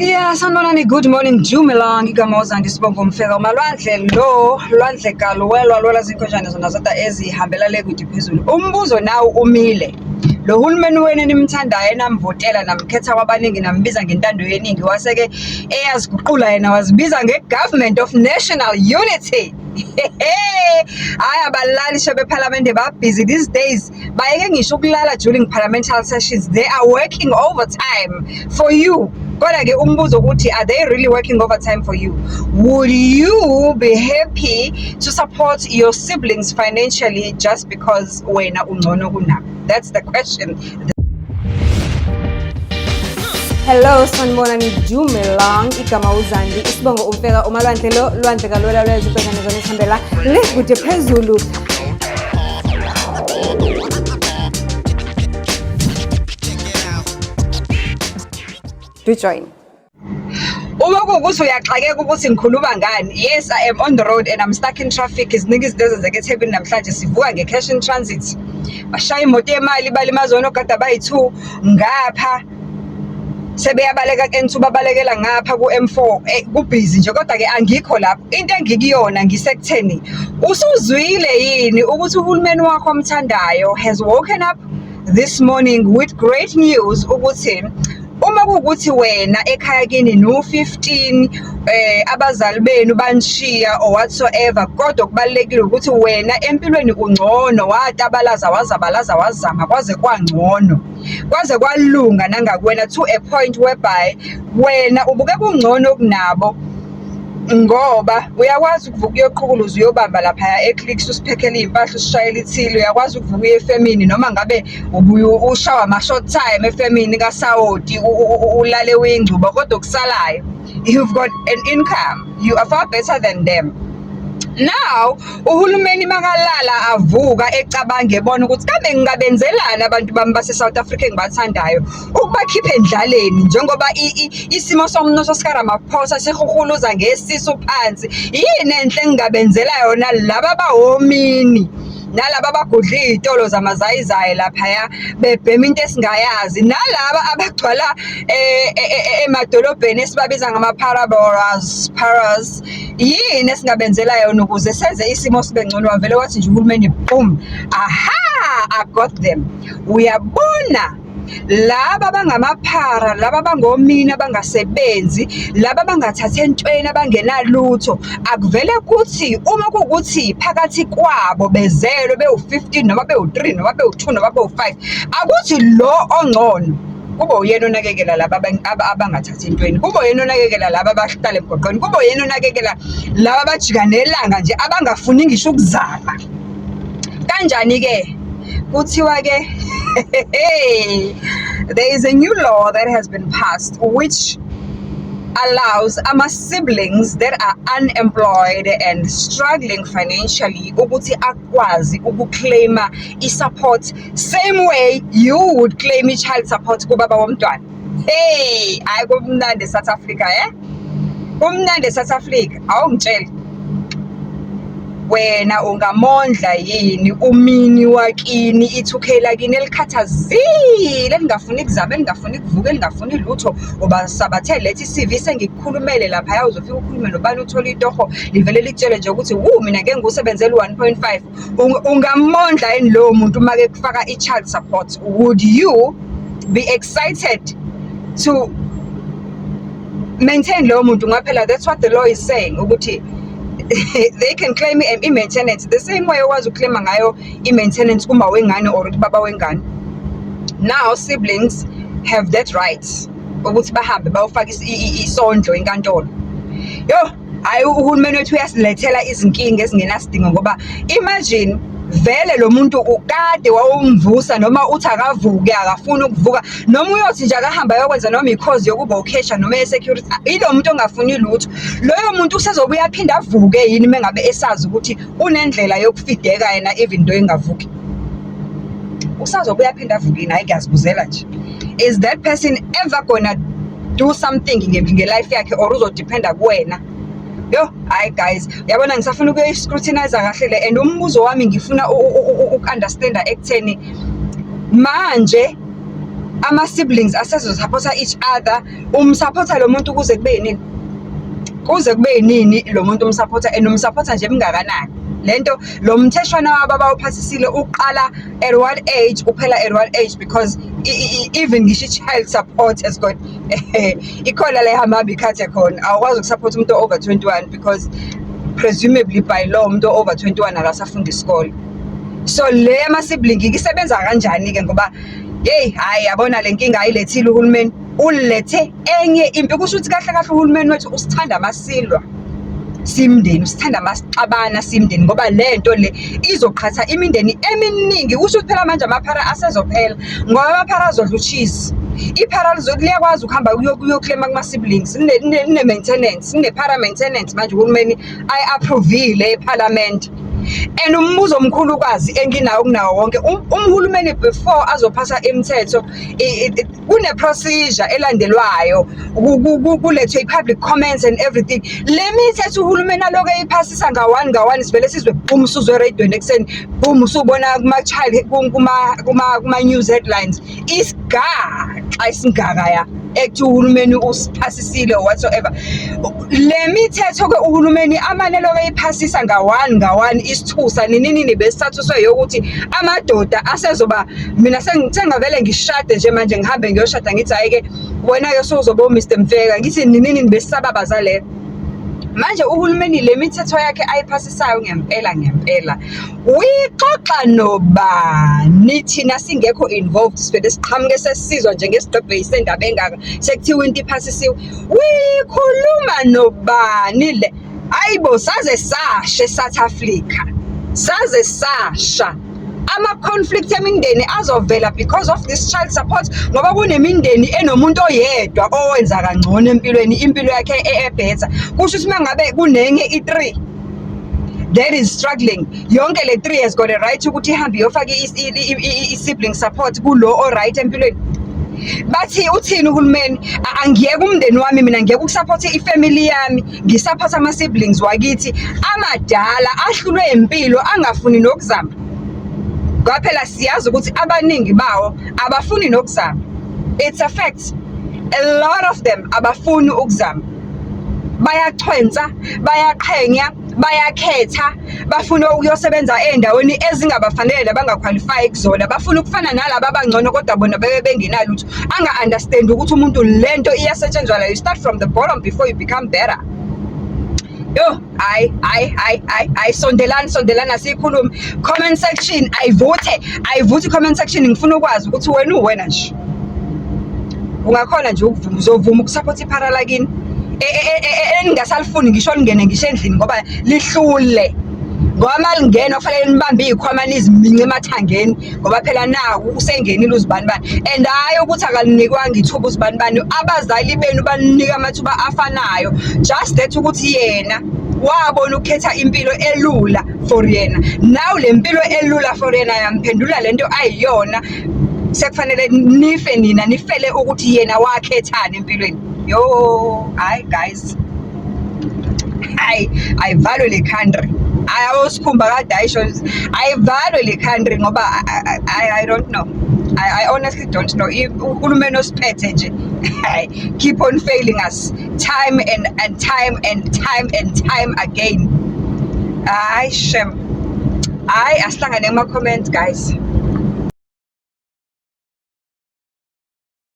Yeah, sanibonani, good morning, Dumelang, igama uZandi, isibongo Mfeka, uMalwandle lo, lwandle kaluwelwa lwela zinkonjane zona zodwa ezihambela le kude phezulu. Umbuzo nawu umile. Lo hulumeni wenu enimthandayo enamvotela namkhetha kwabaningi nambiza ngentando yeningi wase-ke eyaziguqula yena wazibiza nge-Government of National Unity. Hhayi, abalali sho bephalamende, ba-busy these days, bayeke ngisho ukulala during parliamentary sessions. They are working overtime for you. Kodwa-ke umbuzo ukuthi, are they really working overtime for you? Would you be happy to support your siblings financially just because wena ungcono kunabo? That's the question. Hello, sanibonani, Dumelang, igama uZandi, isibongo uMfeka, uMalwandle lo, lwandle kalwela lwela zimpeshane zona esihambela le kude phezulu. Do join. Uma kuwukuthi uyaxakeka ukuthi ngikhuluma ngani, yes, I am on the road and I'm stuck in traffic. Ziningi izinto ezenzeka eThekwini namhlanje. Sivuka nge-cash in transit. Bashaya imoto yemali, balimaza onogada bayi-2 ngapha. Sebeyabaleka ku-N2, babalekela ngapha ku-M4, kubhizi nje, kodwa-ke angikho lapho. Into engikuyona, ngisekutheni usuzwile yini ukuthi uhulumeni wakho omthandayo has woken up this morning with great news ukuthi uma kuwukuthi wena ekhaya kini no-15, abazali benu banishiya or whatsoever, kodwa kubalulekile ukuthi wena empilweni ungcono, watabalaza, wazabalaza, wazama kwaze kwangcono, kwaze kwalunga nangakuwena, to a point whereby wena ubukeka ungcono kunabo, ngoba uyakwazi ukuvuka uyoqhukuluza, uyobamba laphaya e-Clicks, usiphekhele iy'mpahla, usishayele ithile. Uyakwazi ukuvuka uye efemini, noma ngabe ubuye ushawa ama-short time efemini kasawoti, ulale uyingcuba, kodwa okusalayo you've got an income, you are far better than them. Now uhulumeni makalala avuka ecabanga, ebona ukuthi kambe ngingabenzelani abantu bami base-South Africa engibathandayo ukubakhipha endlaleni, njengoba isimo somnotho sikaRamaphosa sihuhuluza ngesisu phansi, yini enhle engingabenzela yona laba bawomini nalaba abagudla iy'tolo zamazayizayi laphaya bebhema into esingayazi, nalaba abagcwala emadolobheni esibabiza ngama-paraboras paras, yini esingabenzela yona ukuze senze isimo sibe ngcono? Wavele wathi nje uhulumeni, boom, aha, I got them. Uyabona laba abangamaphara, laba abangomina, abangasebenzi, laba abangathathi entweni, abangenalutho, akuvele kuthi uma kuwukuthi phakathi kwabo bezelwe bewu-15 noma bewu-3 noma bewu-2 noma bewu-5, akuthi lo ongcono kube uyena onakekela laba abangathathi entweni, kube uyena onakekela laba abahlala emgwaqweni, kube uyena onakekela laba abajika nelanga nje, abangafuni ngisho ukuzama. Kanjani-ke? Kuthiwa-ke there is a new law that has been passed which allows ama-siblings that are unemployed and struggling financially ukuthi akwazi ukuclaima i-support same way you would claim i-child support kubaba womntwana. Hey, hayi, kumnandi e-South Africa, eh? Kumnandi e-South Africa, awungitshele. Wena ungamondla yini umini wakini, i-2K lakini elikhathazile, elingafuni kuzama, elingafuni kuvuka, elingafuni lutho, ubasabathe lethi i-CV sengikukhulumele laphaya, uzofika ukhulume nobani, uthole itoho livele likutshele nje ukuthi wu, mina ngeke ngiwusebenzele u-1.5. Ungamondla yini lowo muntu uma ke kufaka i-child support? Would you be excited to maintain lowo muntu? Ngoba phela that's what the law is saying, ukuthi they can claim i-maintenance the same way okwazi ukuclaima ngayo i-maintenance kuma wengane or kubaba wengane. Now siblings have that right ukuthi bahambe bayofaka isondlo enkantolo. Yo, hayi, uhulumeni wethu uyasilethela izinkinga ezingenasidingo, ngoba imagine vele lo muntu ukade wawumvusa, noma uthi akavuke akafuni ukuvuka, noma uyothi nje akahamba ayokwenza noma i-course yokuba ukhesha noma ye-security, ilo muntu ongafuni lutho, loyo muntu usezobuya aphinde avuke yini mengabe esazi ukuthi unendlela yokufideka yena even though engavuki? Usazobuya aphinde avuke yini? Hayi, ngiyazibuzela nje, is that person ever gonna do something nge-life yakhe or uzodependa kuwena? Yo, hayi guys, uyabona ngisafuna ukuyoyi-scrutinize kahle le, and umbuzo wami ngifuna uku-understanda ekutheni manje Ama-siblings asezo-support-a each other. Um-support-a lo muntu kuze kube yinini? Kuze kube yinini lo muntu um-support-a, and um-support-a nje emngakanani? Lento, lo mtheshwana wabo abawuphasisile uqala at what age, uphela at what age? Because even ngisho i-child support has got ikhona la ihamba hamba ikhathe khona. Awukwazi uku-support umuntu over 21 because presumably by law umuntu over 21 akasafunda isikole. So le yama-sibling isebenza kanjani-ke? Ngoba yeyi, hhayi, yabona le nkinga ayilethile uhulumeni, ulethe enye impi. Kusho ukuthi kahle kahle uhulumeni wethu usithanda masilwa simndeni, usithanda masixabana simndeni, ngoba le nto le izoqhatha imindeni eminingi. Kusho ukuthi phela manje amaphara asezophela, ngoba amaphara azodla ushizi. Iphara liyakwazi ukuhamba kuyo-claim-a kuma-siblings. Line-maintenance, line-para maintenance manje uhulumeni ayi-approve-ile ephalamende. And umbuzo omkhulukazi enginawo kunawo wonke, umhulumeni before azophasa imithetho, kune-procedure elandelwayo, kulethwe i-public comments and everything. Le mithetho uhulumeni aloku eyiphasisa nga-one nga-one, sivele sizwe boom, usuzwe ereyidweni ekuseni, boom, usubona kuma-child kuma-news headlines, isigaxa esingakaya ekuthiwa uhulumeni usiphasisile or whatsoever. Le mithetho-ke uhulumeni amane lokhu eyiphasisa nga-one nga-one, isithusa nini nini, besithathuswe yokuthi amadoda asezoba, mina sengavele ngishade nje manje, ngihambe ngiyoshada, ngithi hhayi-ke wena-ke sewuzoba u-Mr Mfeka, ngithi nini nini, besisaba zaleyo. Manje uhulumeni le mithetho yakhe ayiphasisayo ngempela ngempela uyixoxa nobani, thina singekho involved? Sivele siqhamuke sesizwa nje ngesigqebhe sendaba engaka, sekuthiwa into iphasisiwe. Uyikhuluma nobani le? Ayibo, saze sasha e-South Africa, saze sasha. Ama-conflict emindeni azovela because of this child support, ngoba kunemindeni enomuntu oyedwa owenza kangcono empilweni, impilo yakhe e-better. Kusho ukuthi uma ngabe kunenye i-three that is struggling, yonke le three has got a right ukuthi ihambe iyofaka i-sibling support kulo o-right empilweni. Bathi uthini uhulumeni? Angiyeke umndeni wami mina, ngiyeke uku-support i-family yami, ngi-support ama-siblings wakithi amadala ahlulwe impilo, angafuni nokuzama, ngoba phela siyazi ukuthi abaningi bawo abafuni nokuzama. It's a fact, a lot of them abafuni ukuzama, bayachwensa, bayaqhenya, bayakhetha, bafuna ukuyosebenza ey'ndaweni ezingabafanele nabanga-qualify kuzona, bafuna ukufana nalaba abangcono kodwa bona bebe bengenalutho. Anga-understand ukuthi umuntu lento iyasetshenzwa la, you start from the bottom before you become better. Yo, hayi hayi hayi hayi hayi, sondelani, sondelani, asiyikhulume. Comment section ayivuthe, ayivuthe comment section. Ngifuna ukwazi ukuthi wena, uwena nje ungakhona nje ukuvuma, uzovuma uku-support iphara lakini eningasalifuni ngisho lingene ngisho endlini, ngoba lihlule, ngoba uma lingena kufanele nibambe iy'khwama nizimince emathangeni, ngoba phela naku usengenile uzibani bani. And hhayi ukuthi akalinikwanga ithuba uzibani bani, abazali benu baninika amathuba afanayo, just that ukuthi yena wabona ukukhetha impilo elula for yena. Now le mpilo elula for yena yamphendula lento ayiyona, sekufanele nife nina, nifele ukuthi yena wakhethani empilweni. Yo, hayi guys, hayi, ayivalwe le country. Hayi, awosikhumba kade ayisho, ayivalwe le country, ngoba I don't know, I honestly don't know. Uhulumeni osiphethe nje, hayi, keep on failing us time and time and time and time again. Hayi shem, hayi, asihlangane kuma-comments, guys.